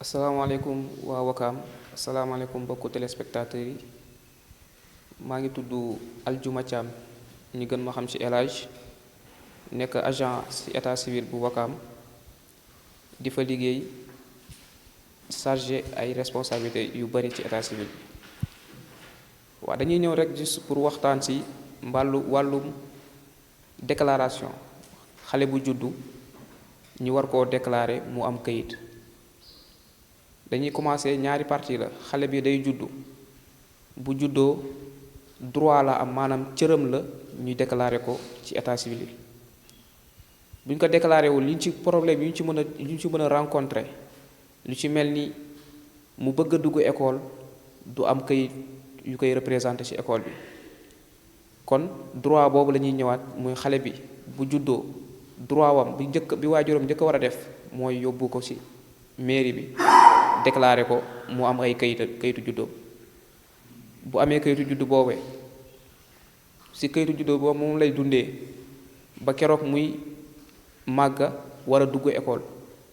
asalaamaaleykum waa Wakaam asalaamaaleykum mbokku téléspectateurs yi maa ngi tudd Aljuma Thiam ñu gën ma xam ci El Hadj nekk agent ci état civil bu Wakaam di fa liggéey chargé ay responsabilités yu bari ci état civil bi waa dañuy ñëw rek juste pour waxtaan ci wàllum déclaration xale bu juddu ñu war koo déclarer mu am kayit. dañuy commencer ñaari partie la xale bi day juddu bu juddoo droit la am maanaam cëram la ñuy déclarer ko ci état civil bi bu ñu ko déclarer wul li ñu ci problème yu ñu ci mën a rencontrer lu ci mel ni mu bëgg a dugg école du am kayit yu koy représenter ci école bi kon droit boobu la ñuy ñëwaat muy xale bi bu juddoo droit wam bi waajuram njëkk war a def mooy yóbbu ko ci mairie bi déclaré ko mu am ay kayitu juddoom bu amee kayitu juddu boobee ci kayitu juddu boobu moom lay dundee ba keroog muy màgga war a dugg école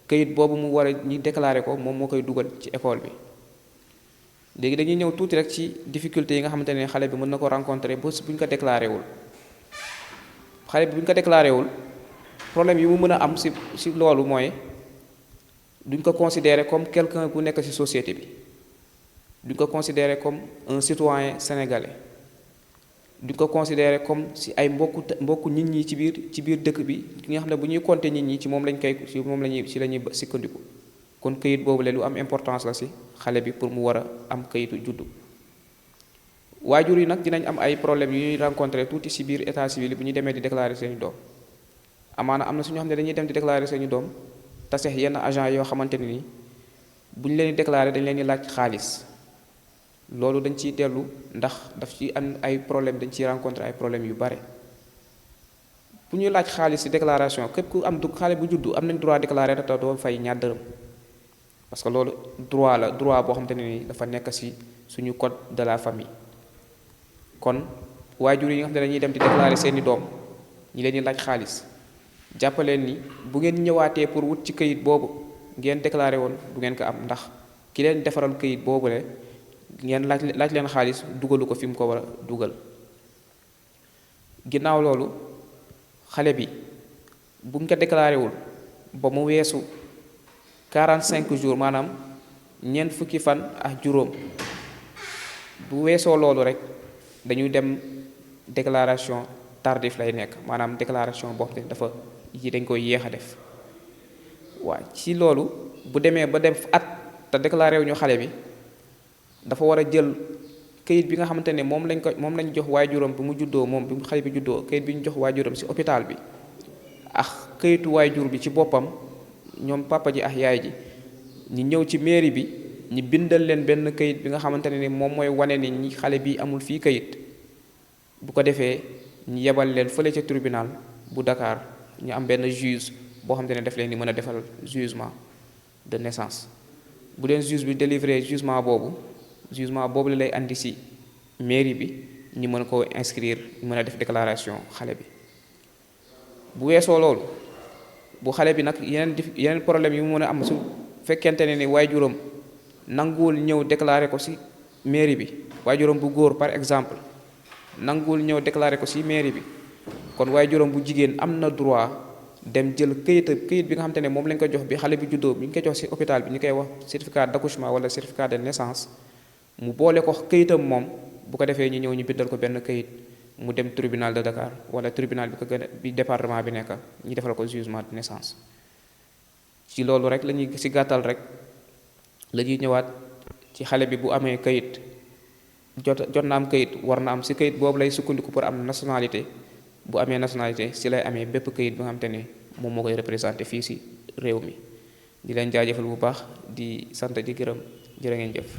kayit boobu mu war a ñi déclaré ko moom moo koy dugal ci école bi léegi dañuy ñëw tuuti rek ci difficulté yi nga xamante ne xale bi mën na ko rencontrer ba bu ñu ko déclaré wul xale bi bu ñu ko déclaré wul problème yi mu mën a am ci loolu mooy duñ ko considérer comme quelqu'un bu nekk ci société bi duñ ko considérer comme un citoyen sénégalais duñ ko considérer comme ci ay mbokku nit ñi ci biir dëkk bi ki nga xam ne bu ñuy compter nit ñi ci moom lañ koy ci moom lañuy ci la ñuy sikkandiku kon këyit boobu la lu am importance la ci xale bi pour mu war a am këyitu juddu waajur yi nag dinañ am ay problèmes yu ñuy rencontrer tuuti ci biir état civil bu ñu demee di déclarer seeni doom amaana am na su ñoo xam ne dañuy dem di déclarer seeni doom tase yenn agent yoo xamante ne ni bu ñu leen di déclarer dañ leen di laaj xaalis loolu dañ ciy dellu ndax daf ci am ay problème dañ ciy rencontrer ay problèmes yu bare bu ñuy laaj xaalis ci déclaration képp ku am xale bu juddu am nañ droit déclarer te doo fay ñaar dërëm parce que loolu droit boo xamante ne ni dafa nekk ci suñu code de la famille kon waajur yi nga xam ne dañuy dem di déclarer seeni doom ñi leen di laaj xaalis jàppaleen ni bu ngeen ñëwaatee pour wut ci këyit boobu ngeen déclaré woon du ngeen ko am ndax ki leen defaral këyit boobu le ngeen laaj leen xaalis dugalu ko fi mu ko war a dugal ginnaaw loolu xale bi bu ñu ko déclaré wul ba mu weesu 45 jours maanaam ñeent fukki fan ak juróom bu weesoo loolu rek dañuy dem déclaration tardif lay nekk maanaam déclaration boo xam ne dafa yi dañ koy yéex a def waa ci loolu bu demee ba def at te déclaré wuñu xale bi dafa war a jël kayit bi nga xamante ne moom lañ jox waajuram bi mu juddoo moom bi mu xale bi juddoo kayit bi ñu jox waajuram ci hôpital bi ak kayitu waajur bi ci boppam ñoom papa ji ak yaay ji ñi ñëw ci mairie bi ñi bindal leen benn kayit bi nga xamante ne ni moom mooy wane ni ñi xale bi amul fii kayit bu ko defee ñu yebal leen fële ca tribunal bu Dakar ñu am benn juge boo xam ne daf leen di mën a defal jugement de naissance bu leen juge bi délivrer jugement boobu la lay andi ci mairie bi ñu mën koo inscrire ñu mën a def déclaration xale bi bu weesoo loolu bu xale bi nag yeneen problème yi mu mën a am su fekkente ne ni waajuram nanguwul ñëw déclarer ko ci mairie bi waajuram bu góor par exemple nanguwul ñëw déclarer ko ci mairie bi kon waajuram bu jigéen am na droit dem jël kayit bi nga xamante ne moom lañ ko jox bi xale bi juddoo bi ñu koy jox ci hôpital bi ñu koy wax certificat d'accouchement wala certificat de naissance mu boole ko kayitam moom bu ko defee ñu ñëw ñu bindal ko benn kayit mu dem tribunal de Dakar wala tribunal bi ko gën a bi département bi nekk ñu defal ko jugement de naissance ci loolu rek lañuy ci gàttal rek la ñuy ñëwaat ci xale bi bu amee kayit jot na am kayit war na am ci kayit boobu lay sukkandiku pour am nationalité bu amee nationalité ci lay amee bépp kayit bi nga xamante ne moom moo koy représenté fii ci réew mi di leen jaajëfal bu baax di sant di gërëm jërë ngeen jëf